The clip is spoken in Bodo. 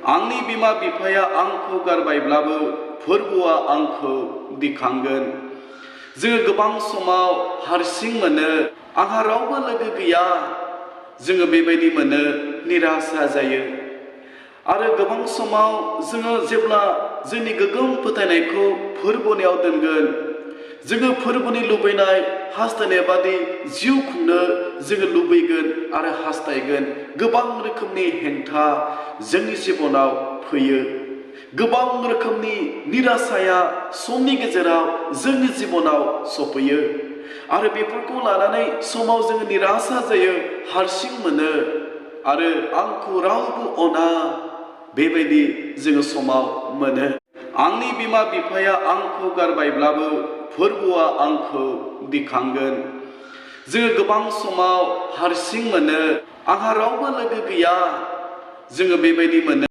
आंनि बिमा बिफाया आंखौ गारबायब्लाबो फोरबुआ आंखौ दिखांगोन। जोङो गोबां समाव हारसिं मोनो, आंहा रावबो लोगो गैया, जोङो बेबायदि मोनो, निराशा जायो। आरो गोबां समाव जोङो जेब्ला जोंनि गोग्गोम फोथायनायखौ फोरबोनियाव दोनगोन, जोङो फोरबोनि लुबैनाय हास्थायनाय बादि जिउ खुंनो जोङो लुबैगोन आरो हास्थायगोन। गोबां रोखोमनि हेंथा जोंनि जिबनाव फैयो। गोबां रोखोमनि निराशाया समनि गेजेराव जोंनि जिबनाव सफैयो आरो बेफोरखौ लानानै समाव जोङो निराशा जायो, हारसिं मोनो आरो आंखौ रावबो अना, बेबायदि जोङो समाव मोनो। आंनि बिमा बिफाया आंखौ गारबायब्लाबो फोरबुआ आंखौ दिखांगोन। जोङो गोबां समाव हारसिं मोनो, आंहा रावबो लोगो गैया, जोङो बेबायदि मोनो।